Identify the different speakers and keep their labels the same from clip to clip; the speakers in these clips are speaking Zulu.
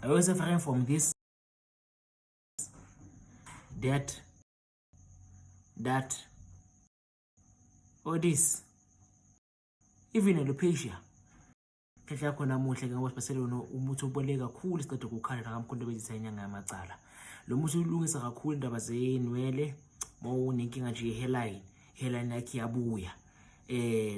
Speaker 1: Are you suffering from this, that, that or this, even alopecia? Khehla yakho namuhla ke, ngoba sibasele wona umuthi obaluleke kakhulu. Siceda ukukhala nakamkhonto bezisa inyanga yamacala. Lo muthi ulungisa kakhulu indaba zezinwele. Uma unenkinga nje ye-hairline, hairline yakhe iyabuya,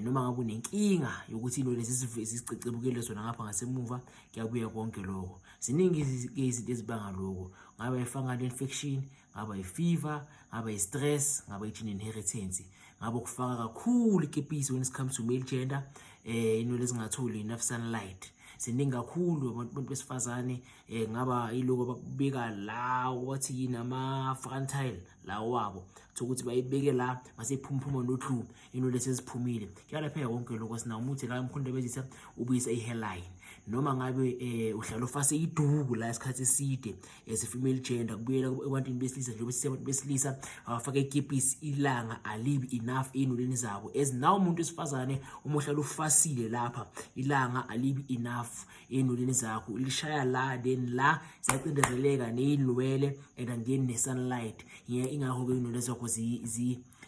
Speaker 1: noma ngabe unenkinga yokuthi inwele zisicecebukele zona ngapha ngasemuva, kuyabuya konke lokho. Ziningi izinto ezibanga lokho, ngaba i-fungal infection, ngaba i-fever, ngaba i-stress, ngaba i-gene inheritance, ngabe ukufaka kakhulu ikepisi. When it comes to male gender, inwele ezingatholi enough sunlight, ziningi kakhulu. Abantu besifazane, ngaba yiloko abakubeka la, wathi yini, ama-frontal la wabo, ukuthi bayibeke la, mase iphuma nodlu, inwele seziphumile. Kuyalapheka konke lokho. Sinawo umuthi la emkhonto bezitha ubuyisa i-hairline. Noma ngabe uhlala ufase iduku la isikhathi eside as a female gender, kubuyela ebantwini besilisa njengoba sisiya abantu besilisa abafake ikepisi, ilanga alibi enough ey'nweleni zabo. As now umuntu wesifazane, uma uhlala ufasile lapha, ilanga alibi enough ey'nweleni zakho, lishaya la, then la ziyacindezeleka ney'nwele and angeni ne-sunlight. Ingakho-ke iy'nwele zakho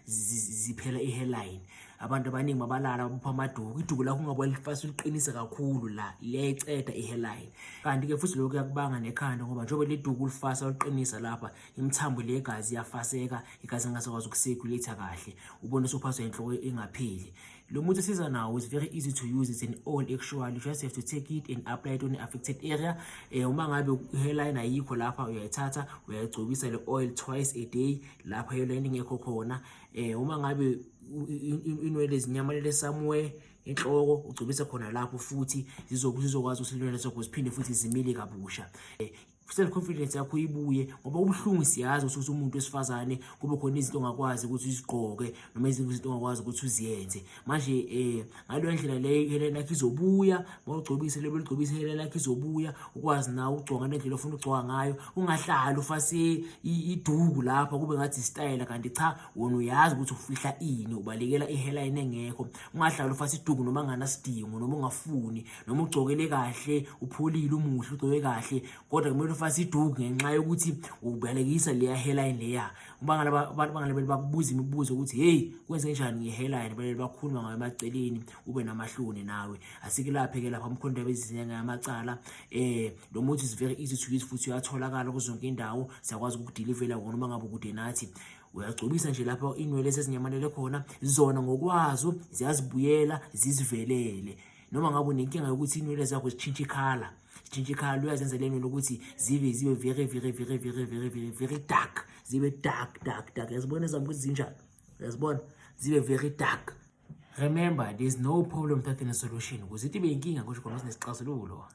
Speaker 1: ziphela i-hairline. Abantu abaningi mabalala babopha amaduku. Iduku lakho ungabe lifase uliqinise kakhulu la, liyayiceda i-hairline. Kanti-ke futhi lokhu kuyakubanga nekhanda, ngoba njengoba le duku ulifasa uliqinisa lapha, imithambo le yegazi iyafaseka, igazi lingasakwazi uku-circulate kahle, ubone usuphathwa inhloko engapheli. Lo muthi esiza nawo is very easy to use. It's an oil actually. You just have to take it and apply it on the affected area. Uma ngabe i-hairline ayikho lapha, uyayithatha uyayigcobisa le oil twice a day lapha hairline ingekho khona. Uma ngabe inwele zinyamalele somewhere inhloko, ugcobise khona lapho futhi, zizokwazi ukuthi inwele zakho ziphinde futhi zimile kabusha. Self confidence yakho ibuye, ngoba ubuhlungu siyazi ukuthi umuntu wesifazane kube khona izinto ongakwazi ukuthi uzigqoke noma ezinye izinto ongakwazi ukuthi uziyenze. Manje ngaleyo ndlela leyo i-hairline yakho izobuya. Mawugcobise lelo ligcobise, i-hairline yakho izobuya, ukwazi nawe ukugcoka ngendlela ofuna ukugcoka ngayo. Ungahlali ufase iduku lapha kube ngathi isitayela, kanti cha, wena uyazi ukuthi ufihla ini, ubalekela i-hairline engekho. Ungahlali ufase iduku noma nganasidingo, noma ungafuni, noma ugcokele kahle, upholile, umuhle, ugcoke kahle, kodwa kumele ufase iduku ngenxa yokuthi ubalekisa leya hairline leya. Abantu bangalibeli bakubuza imibuzo ukuthi, "Hey, kwenze njani nge-hairline?" Balele bakhuluma ngayo emaceleni, ube namahloni nawe. Asikulaphe-ke lapha umkhonto bezinyanga yamacala. Lo muthi is very easy to use, futhi uyatholakala kuzo zonke indawo. Siyakwazi ukukudilivela wona uma ngabe ukude nathi. Uyagcobisa nje lapho inwele esezinyamalele khona, zona ngokwazo ziyazibuyela zizivelele. Noma ngabe unenkinga yokuthi inwele zakho zitshintshe i-colour, zitshintshe i-colour, uyazenza le nwele ukuthi zibe very very very very very very very dark, zibe dark dark dark. Uyazibona ezami ukuthi zinjani? Uyazibona zibe very dark. Remember, there's no problem without a solution. Ukuze ithi ibe inkinga, kusho khona sinesixazululo.